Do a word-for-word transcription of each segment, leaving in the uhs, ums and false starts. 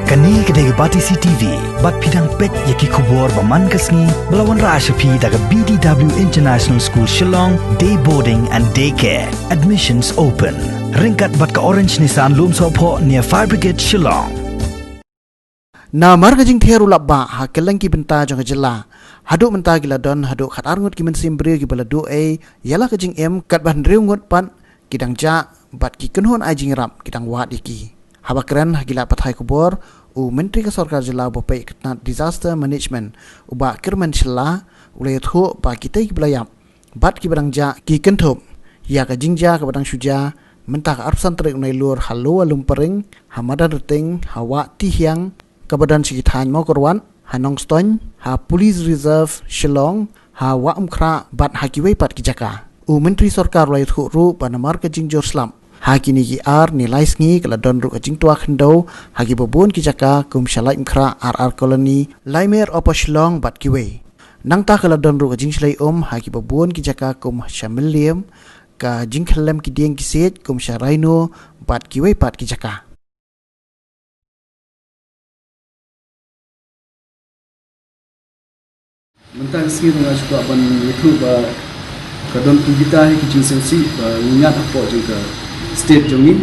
Kane ka dei ka Batesi T V, bad phi dang peit ïa ki khubor ba man ka sngi, ba la wanrah sha phi da ka B D W International School Shillong, Day Boarding and Day Care. Admissions open. Ryngkat bad ka Orange Nissan Lumsohphoh near Fire Brigade Shillong. Namar ka jingther u lap bah ha kylleng ki bynta jong ka jylla, haduh mynta ki la don haduh khatar ngut ki mynsiem briew kiba la duh ei ïa la ka jingim, katba hynriew ngut pat ki dang jah bad ki kynhun ai jingïarap ki dang wad ïa ki. Haba kren ha ki lad pathai khubor, u Myntri ka Sorkar Jylla uba peit ka tnat Disaster Management, u Bah Kyrmen Shylla, u la ïathuh ba kitei kiba la ïap bad kiba dang jah ki kynthup ïa ka jingjia kaba dang shu jia mynta ka arphew san tarik u Nailur ha Lower Lumparing, ha Madanrting, ha Wah Tihiang, kaba don sha ki thaiñ Mawkyrwat, ha Nongstoiñ, ha Police Reserve Shillong, ha Wah Umkhrah bad ha kiwei pat ki jaka. U Myntri Sorkar u la ïathuh ruh ba namar ka jingjur slap ha kine ki ar ne lai sngi ka la don ruh ka jingtwa khyndew ha kiba bun ki jaka kum sha Laitumkhrah, R R Colony, Laimer Upper Shillong bad kiwei. Nangta ka la don ruh ka jingshlei um ha kiba bun ki jaka kum sha Mylliem, ka jingkhyllem ki dieng ki siej kum sha Rhino bad kiwei pat ki jaka. Mynta ka sngi nga shu kwah ban ïathuh ba ka don kumta hi ki jingsngewsih ba ngi ngat hapoh jong ka state jong ngi.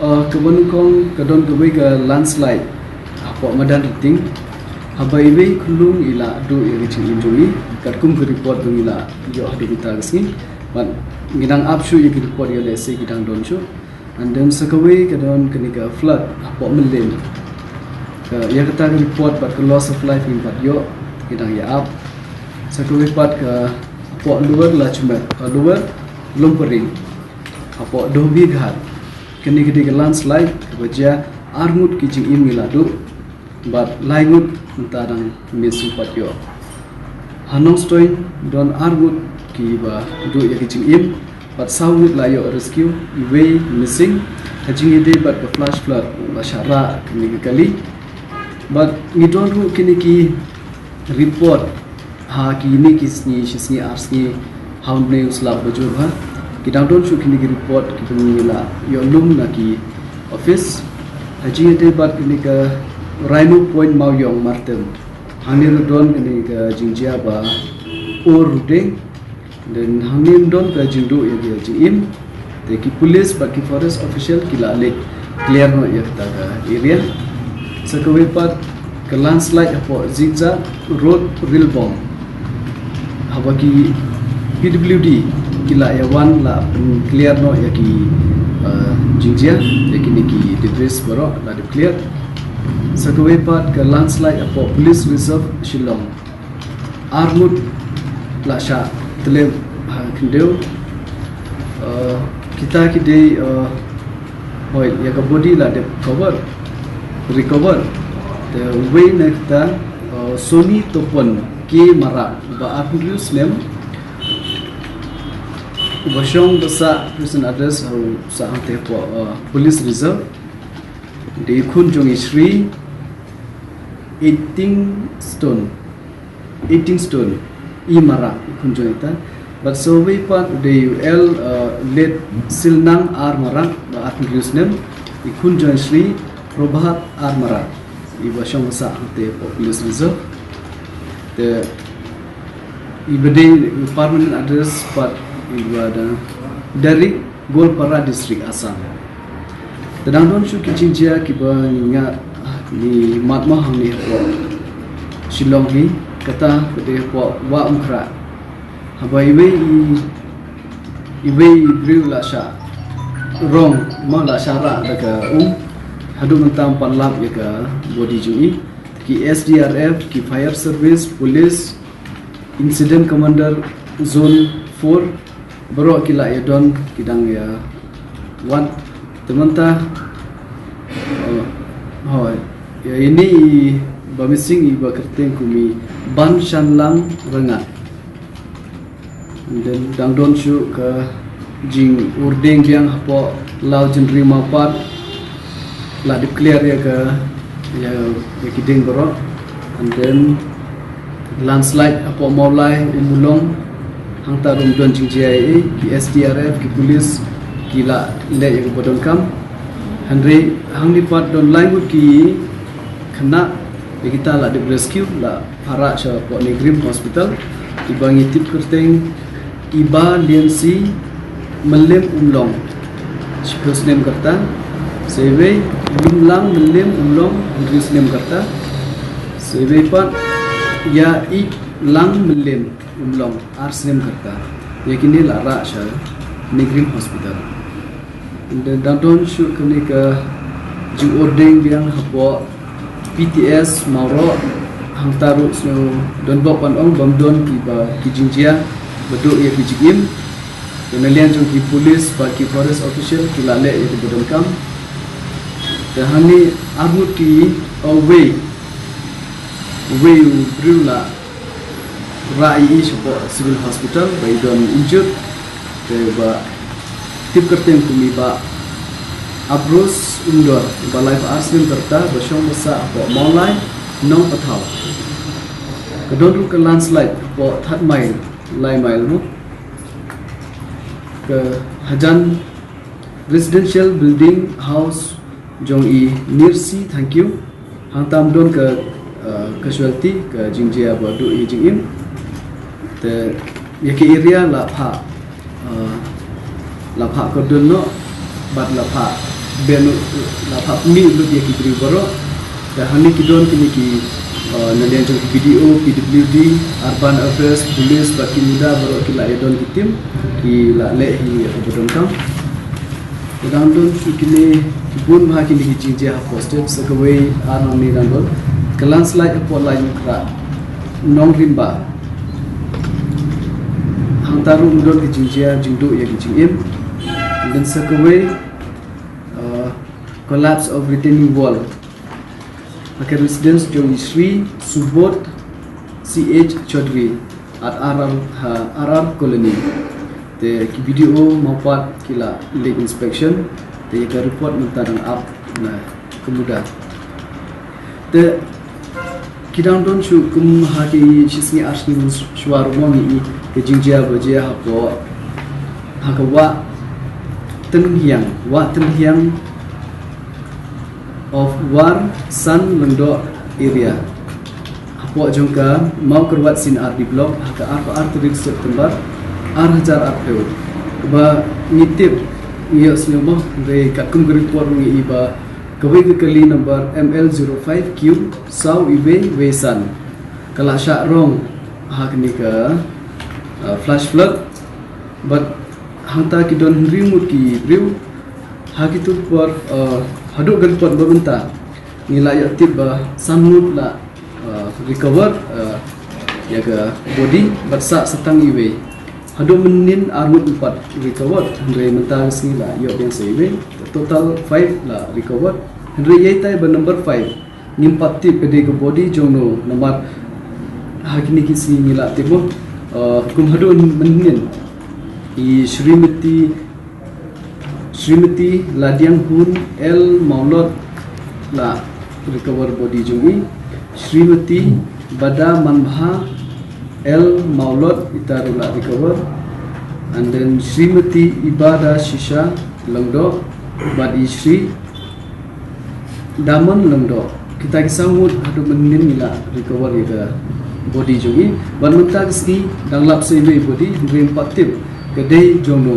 Ah, kaba nyngkong ka don kawei ka landslide hapoh Madanrting. Haba iwei i khyllung i la duh ïa ka jingim jong i katkum ka report ba ngi la ïoh haduh mynta ka sngi. Bad ngi dang ap shuh ïa ka report ïa lehse ki dang don shuh. And then sa kawei ka don kane ka flood hapoh Mylliem. Ka, ïa kata ka report bad ka loss of life ngim pat ïoh, ngi dang ïa ap. Sa kawei pat ka hapoh Lower Lachmet, ka Lower Lumparing, hapoh Dhobi Ghat. Kane ka dei ka landslide kaba jia, ar ngut ki jingim ngi la duh bad lai ngut mynta dang missing pat ïoh. Ha Nongstoiñ don ar ngut kiba duh ïa ki jingim bad saw ngut la ïoh rescue, iwei missing. Ha jingïadei bad ka flash flood la shah rah kane ka kali. Bad ngi don ruh kine ki report ha kine ki sngi, shi sngi ar sngi, ha une u slap ba jur ha. Ki dang don shuh kine ki report kiba ngi la ïoh lum na ki office. Ha jingïadei bad kine ka Rhino Point Mawïong Martem. Hangne ruh don kane ka jingjia ba ur rudeng. Then hangne don ka jingduh ïa ka jingim. Te ki police bad ki forest official ki la leit clear noh ïa kata ka area. Sa kawei pat ka landslide hapoh Zigzag Road Rilbong. Haba ki P W D ki la ïa wan la pyn clear noh ïa ki, uh, jingjia, ïa kine ki debris baroh la dep clear. Sa kawei pat ka landslide hapoh Police Reserve Shillong. Ar ngut la shah tlep ha khyndew. Uh, kita ki dei, uh, hoi, ïa ka body la dep cover, recover. Te uwei na kita, uh, Sony Topon K Marak, ba arphew hynriew snem, uba shong ba sah prison address, uh, sah hangtei hapoh, uh, Police Reserve. Dei khun jong i Shri Eighteen Stone. Eighteen Stone, i Marak, i khun jong ita. Bad sa uwei pat u dei u El, uh, Late Silnang R Marak, ba arphew hynriew snem, i khun jong Shri Probhat R Marak, iba shong ba sah hangtei hapoh Police Reserve. Te iba dei permanent address pat iba da Darik, Goalpara District, Assam. Te dang don shuh ki jingjia kiba ngi ngat, ngi mad mo hangne hapoh Shillong hi, kata ka dei hapoh Wah Umkhrah. Haba iwei i, iwei i briew la shah rong mo, la shah rah da ka um, haduh mynta ym pat lap ïa ka body jong i. Ki S D R F, ki fire service, police, Incident Commander Zone four, baroh ki la ïa don, ki dang ïa wad. Te mynta, uh, hoi, ïa ine i ba missing, iba kyrteng kum i Ban Shanlang Rngat. Then dang don shuh ka jingurdeng biang hapoh Lawjynriew Mawpat, la declare ïa ka, ïa, ïa ki dieng baroh. And then landslide hapoh Mawlai, Ummulong, hangta ruh ym don jingjia ei ei, ki S D R F, ki police ki la leh ïa kaba donkam. Hynrei hangne pat don lai ngut ki Khynnah, ïa kita la dep rescue, la pharah sha hapoh NEIGRIHMS Hospital. Kiba ngi tip kyrteng i Bah Liensi Mylliem Umlong, shiphew snem ka rta. Sa iwei, Lumlang Mylliem Umlong, hynriew snem ka rta. Sa iwei pat, Ïa Ih Lang Mylliem Umlong, ar snem ka rta. Ïa kine la rah sha NEIGRIHMS Hospital. Dang don shuh kane ka jingordeng biang hapoh P T S Mawroh, hangta ruh sngewdon bok ban ong bym don kiba ki jingjia ba duh ïa ki jingim. Te na liang jong ki police bad ki forest official ki la leh ïa kiba donkam. Te hangne arngut ki, oh, wei, wei u briew la rah ïa i shapoh Civil Hospital ba i don injured. Te ba tip kyrteng kum i Bah Abrose Umdor, ba laiphew ar snem ka rta, ba shong ba sah hapoh Mawlai Nongpathaw. Ka don ruh ka landslide hapoh Thadmail, lai mail ruh. Ka hajan residential building house jong i Nirsi Thangkhiew, hangta ym don ka, uh, casualty, ka jingjia ba duh ïa jingim. Te ïa ka area la phah, uh, la phah cordon noh bad la phah beh, la phah pynmih lut ïa ki briew baroh. Te hangne ki don kine ki, uh, na liang jong ki B D O, P W D, Urban Affairs, Police bad ki MUDA baroh ki la ïa don ki team, ki la leh hi ïa kiba donkam. Te dang don shuh kine, ki bun bha kine ki jingjia hapoh state. Sa kawei ar hangne dang don ka landslide hapoh Laitumkhrah Nongrimba. Hangta ruh ym don ka jingjia jingduh ïa ki jingim. Then sa kawei, uh, collapse of retaining wall ha ka residence jong i Shri Subodh C H Chaudhary at R R, ha R R Colony. Te ki B D O Mawpat ki la leit inspection. Te ïa ka report mynta dang ap na ka MUDA. Te ki dang don shuh kum ha ki shisngi ar sngi shuwa ruh mo ngi i ka jingjia ba jia hapoh, ha ka Wah Tynhiang, Wah Tynhiang of War San Lyngdoh area, hapoh jong ka Mawkyrwat C and R D block, ha ka arphew ar tarik September ar hajar arphew. Kaba ngi tip, ngi ïohsngew mo, hynrei katkum ka report ngi i ba kawei ka kali number M L zero five Q saw iwei wei san ka la shah rong ha kane ka, uh, flash flood. Bad hangta ki don hynriew ngut ki briew. Ha kito ki por, uh, haduh ka report ba mynta ngi la ïoh tip ba san ngut la, uh, recover, uh, ïa ka body, bad sah sa tang iwei. Haduh mynnin ar ngut pat recover, hynrei mynta ka sngi la ïoh biang sa iwei. Total five la recover. Hynrei ïa itai ba number five ngim pat tip ka dei ka body jong no, namar ha kine ki sngi ngi la tip mo, uh, kum haduh mynnin i Shrimati, Shrimati Ladianghun L Mawlot la recover body jong i, Shrimati Bada Manbha L Mawlot ita ruh la recover, and then Shrimati Ibada Shisha Lyngdoh bad i Shri Damon Lyngdoh. Kita ki saw ngut haduh mynnin ngi la recover ïa ka body jong i. Bad mynta ka sngi dang lap sa iwei body, hynrei ym pat tip ka dei jong no.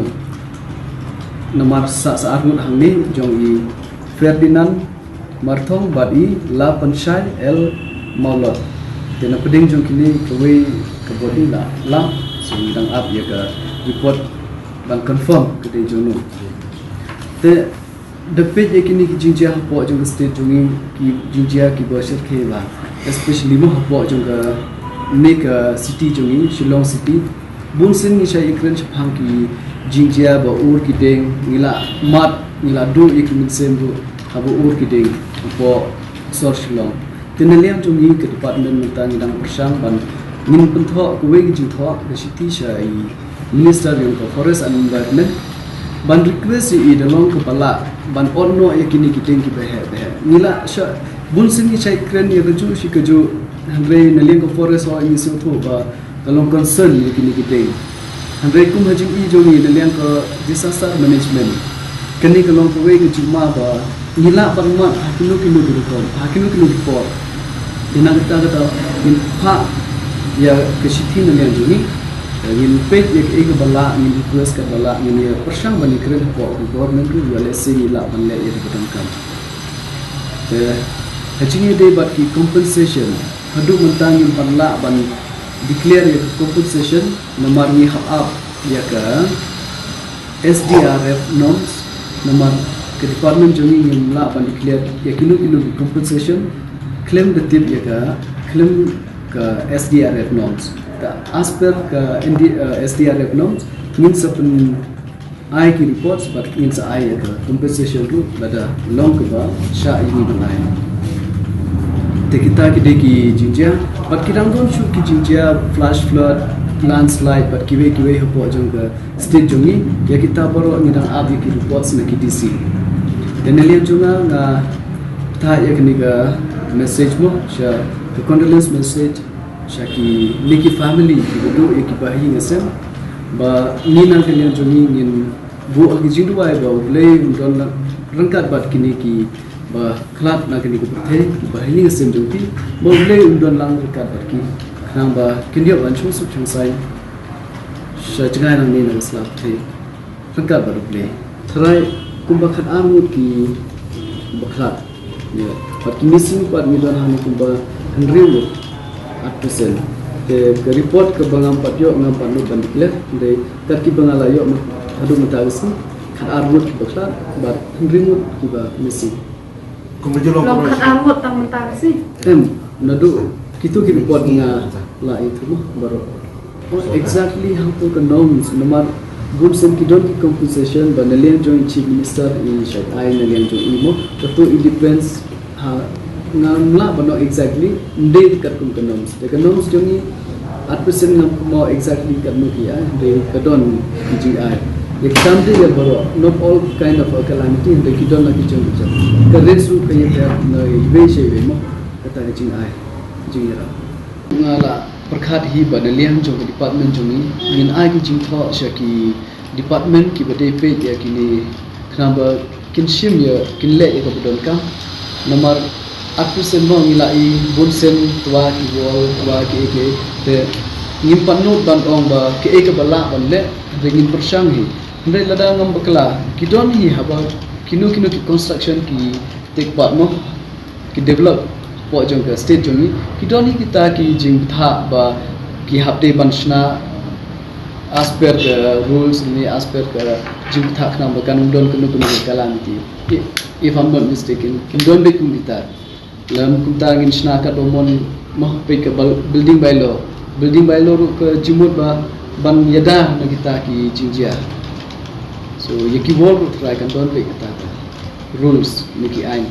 Namar sa, sa ar ngut hangne jong i Ferdinand Marthong bad i La Panshai L Mawlot. Te na pdeng jong kine kawei ka body la lap, so ngi dang ap ïa ka report ban confirm ka dei jong no. Te da peit ïa kine ki jingjia hapoh jong ka state jong ngi, ki jingjia kiba shyrkhei bha, especially mo hapoh jong kane ka city jong ngi, Shillong City. Bun sien ngi shait ïakren shaphang ki jingjia ba ur ki dieng, ngi la mad, ngi la duh ïa ki mynsiem ruh haba ur ki dieng hapoh sor Shillong. Te na liang jong ngi ka department mynta ngi dang pyrshang ban ngin pynthoh kawei ka jingthoh ka shithi sha i Minister jong ka Forest and Environment, ban request ïa i da long kaba lah ban ot noh ïa kine ki dieng kiba heh ba heh. Ngi la shah bun sien ngi shait kren ïa kajuh shi kajuh, hynrei na liang ka forest ho ngi sngewthuh ba ka long concern ïa kine ki dieng. Hynrei kum ha jingim jong ngi na liang ka disaster management, kane ka long kawei ka jingma ba Ngi lah ban mad ha kino kino ki rukom, ha kino kino ki por. Ïa na kata kata ngin phah ïa ka shithi na liang jong ngi. Ngin peit ïa kaei kaba lah, ngin request kaba lah, ngin ïa pyrshang ban ïakren hapoh ka government ruh, ïa lehse ngi lah ban leh ïa kaba donkam. Te ha jingïadei bad ki compensation, haduh mynta ngim pat lah ban declare ïa ka compensation namar ngi hap ap ïa ka S D R F norms, namar ka department jong ngi ngim lah ban declare ïa kino kino ki compensation khlem da tip ïa ka, khlem ka S D R F norms. Te as per ka N D, uh, S D R F norms ngin sa pyn ai ki reports bad ngin sa ai ïa ka compensation ruh lada long kaba shah ïa ngi ban ai. Te kita ki dei ki jingjia bad ki dang don shuh ki jingjia flash flood, landslide bad kiwei kiwei hapoh jong ka state jong ngi. Ïa kita baroh ngi dang ap ïa ki reports na ki D C. Te na liang jong nga, nga phah ïa kane ka message mo, sha ka condolence message sha kine ki family kiba duh ïa kiba ha ïing ha sem. Ba ngi na ka liang jong ngi ngin buh ha ki jingduwai ba U Blei un don lang ryngkat bad kine kiba khlad na kane ka pyrthei, kiba ha ïing ha sem jong ki, ba U Blei un don lang ryngkat bad ki, khnang ba kin ïoh ban shong suk shong saiñ sha jngai nangne na ka sla pyrthei ryngkat bad U Blei. Tharai kumba khatar ngut kiba khlad. Ïa, bad ki missing pat ngi don hangne kumba hynriew ngut at present. Te ka report kaba ngam pat ïoh, ngam pat nud ban declare, hynrei kat kiba nga la ïoh haduh mynta ka sngi, khatar ngut kiba khlad bad hynriew ngut kiba missing. Kumba ju long, long khatar ngut tang mynta ka sngi. Em, naduh kito ki report nga la ïathuh mo baroh. Oh, exactly hangto ka norms, namar bun sien ki don ki compensation ba na liang jong i Chief Minister i shait ai na liang jong i mo. Kato i depends ha, ngam lah ban ong exactly, ym dei katkum ka norms. Te ka norms jong i at present ngam kynmaw exactly katno ki ai, hynrei ka don ki jingai. Ïa ki tam te ïa baroh, not all kind of a calamity, hynrei ki don la ki jong ki jong. Ka risk ruh ka ïa ka na iwei sha iwei mo, kata ka jingai, jingïarap. Nga la pyrkhat hi ba na liang jong ka department jong ngi, ngin ai ki jingthoh sha ki department kiba dei peit ïa kine, khnang ba kin shim ïa, kin leh ïa kaba donkam. Namar at present mo ngi la i bun sien twa ki wall, twa ki ei ki ei, te ngim pat nud ban ong ba kaei kaba lah ban leh, hynrei ngin pyrshang hi. Hynrei lada ngam bakla, ki don hi haba kino kino ki construction ki take part mo, ki develop hapoh jong ka state jong ngi, ki don hi kita ki jingbthah ba ki hap dei ban shna as per ka rules ne as per ka jingbthah, khnang ba kan ym don kano kano ka calamity. I-, if I'm not mistaken, kin don beit kum kita. Lem kumta ngin shna katba mon mo, peit ka bal-, building bylaw. Building bylaw ruh ka jingmut ba ban ïada na kita ki jingjia. So ïa ki wall ruh trai kan don beit kita ka rules ne ki aiñ.